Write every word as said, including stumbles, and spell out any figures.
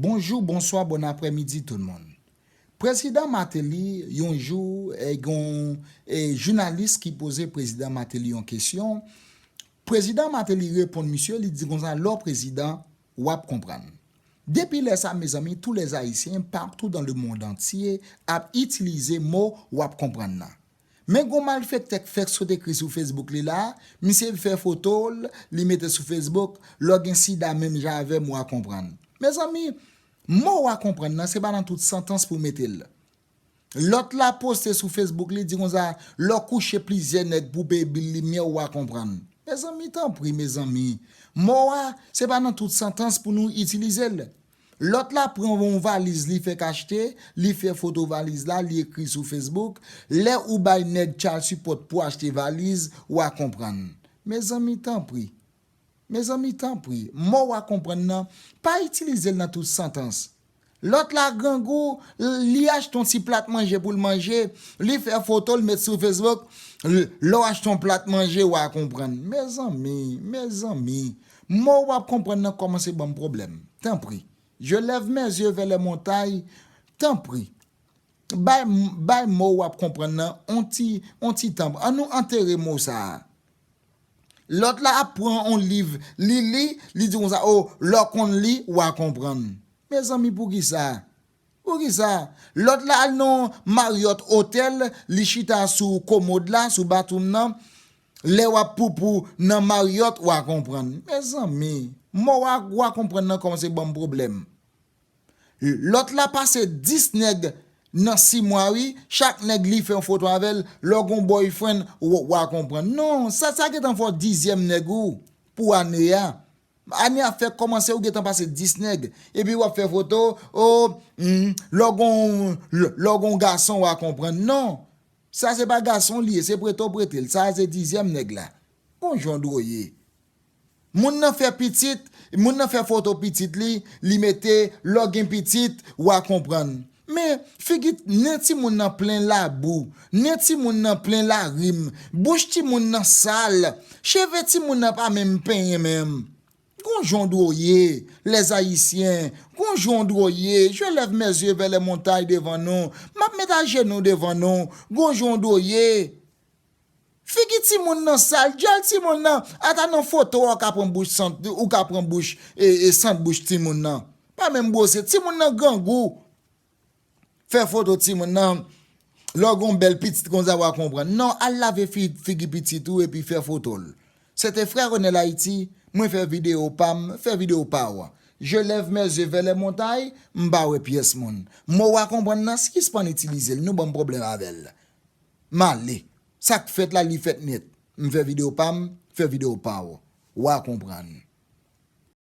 Bonjou, bonswa, bòn aprèmidi tout moun. Prezidan Martelly, yon jou, eh, gen yon, eh, jounalis ki poze Prezidan Martelly yon kesyon. Prezidan Martelly reponn misye, li di konsa, lè w prezidan, w ap konprann. Depi lè sa, mezanmi, tous les Haïtiens, partout dans le monde entier, ap itilize mo w ap konprann nan. Men gon malfektè k fèk sot ekri sou Facebook li la, misye fè foto l, li mete sou Facebook, lè w gen sida menm jan avè m, w a konprann. Mezanmi, mo w a konprann nan, se pa nan tout santans pou mete l. Lòt la poste sou Facebook, li di konsa, lè w kouche plizyè nèg pou peye bil limyè, w a konprann. Mezanmi, tanpri, mezanmi. Mo a, se pa nan tout santans pou nou itilize l. Lòt la pran yon valiz li fèk achte, li fè foto valiz la, li ekri sou Facebook, lè ou bay nèg child support pou achte valiz, w a konprann. Mezanmi, tanpri. Mezanmi, tanpri, mo w a konprann nan, pa itilize l nan tout santans. Lòt la grangou, li achte yon ti plat manje pou l manje, li fè foto, l met sou Facebook, l-, lè w achte yon plat manje, w a konprann. Mezanmi, mezanmi, mo w ap konprann nan kòmanse ban m pwoblèm. Tanpri. Je lève mes yeux vers les montagnes. Tanpri. Bay, bay mo w ap konprann nan on ti, on ti tan. An nou antere mo sa a. Lòt la ap pran on liv, li li, li di konsa, o, lè w konn li, w a konprann. Mezanmi, poukisa? Poukisa? Lòt la al nan Marriott Hotel, li chita sou komòd la, sou bathroom nan, lè w ap poupou nan Marriott, w a konprann. Mezanmi, mo w a, w a konprann nan kòmanse ban m pwoblèm. Lòt la pase dis nèg nan sis mwa wi, chak nèg li fè yon foto avè l, lè w gon boyfriend, w, w a konprann. Non, sa, sa gentan fè w dizyèm nèg ou pou ane a. Ane a fèk kòmanse, ou gentan pase dis nèg, epi w ap fè foto, o, hmm, lè w gon, lè, lè w gon gason, w a konprann. Non, sa se pa gason li ye, se prete w prete l, sa se dizyèm nèg la. Gon jan w dwe ye. Moun nan fè pitit, moun nan fè foto pitit li, li mete, lè w gen pitit, w a konprann. Men, figi nen timoun nan plen labou, nen timoun nan plen larim, bouch timoun nan sal, cheve timoun nan pa menm penyen menm. Gon jan w dwe ye, les Haïtiens, gon jan w dwe ye, je lève mes yeux vers les montagnes devan nou, m ap met ajenou devan nou, gon jan w dwe ye. Figi timoun nan sal, dyòl timoun nan, ata nan foto a, ou ka pran bouch sant, ou ka pran bouch, e, e, sant bouch timoun nan. Pa menm bwose, timoun nan grangou. Fè foto timoun nan, lè w gon bèl pitit konsa w a konprann. Non, al lave fi-, figi pitit ou epi fè foto l. Se te Frè Renel Ayiti, mwen fè videyo pa m, fè videyo pa w. Je lève mes yeux vers les montagnes, m pa wè pyès moun. Mo w a konprann nan, sispann itilize l, nou ban m pwoblèm avè l. M ale. Sa k fèt la, li fèt nèt. M fè videyo pa m, fè videyo pa w. W a konprann.